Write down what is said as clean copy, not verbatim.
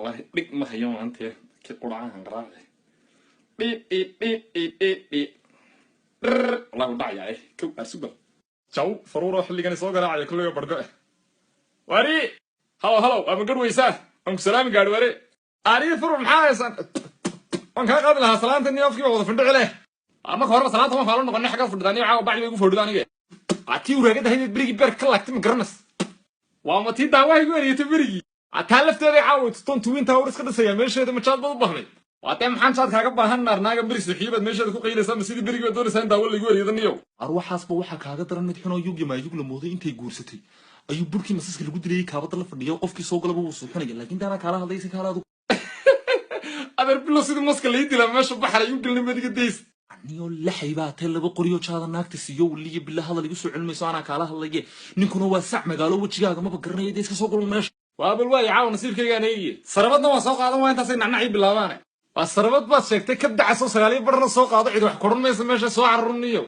Wallahi dhig ma hayo maante, ki quracahan qaraace. Dhiib dhiib dhiib dhiib dhiib dhiib. Wallahi wuu dhacayaa eh. Kow arsugal. Jaw faruuro xilligani soo garaacaya kulliga bargo eh. Wari halow halow, waa ma garweysaa? Waan ku salaami gaadhi wari. Arii furur, maxaa haysan? Waan kaa qaadi lahaa salaanta, ni afkii baa wada findhici leh. Marka horeba salaanta waan kaala noqonay, xagga fadhida aniga caawa bacdi bay igu fadhida aniga. Waa tii uraagada haydeed berigii beerka ka laagtay, ma garanas? Waa ma tii daawaha igu eriyatay berigii? Taa lafteeda caawa tuton twin tower iska dhisaya meesheeda, ma jaad baad u baahnay? Waa dee maxaan jaad kaaga baahan? Naarnaaga beri suuxiye baad meesheeda ku qaylaysaa, ma sidii berigii baad doonaysaa in daawo laigu eriyada niyow? Arwaxaasba waxaa kaaga daran mid xunoo yugya maayug la mooday. Intay guursatay ayuu burkii masaska lagu dilayay kaabada la fadhiyo, qofkii soo galaba wuu suuxinaya, laakiin taanaa kaala hadlay si kaala. Adeer bilo, sidii maska lai dilaa meesha baxar igu gelin madiga days. Aniyoo laxay baa tay laba qoryo jaada naagta siiyo, waliyo bila hadal igu soo celinmayso, anaa kaala hadlaye. Ninkuna waa sac magaalo, wejigaaga maba garanaya, dee iska soo galo meesha. Waa bal waayo, caawa nasiibkaygaan eegiye. Sarabadna waan soo qaadan, waa intaasay nacnacii bilaabaane. Waa sarabad baad sheegtay, ka dacasoo 9 iyo barna soo qaado, cid wax koran maysa meesha soo cararuniyo.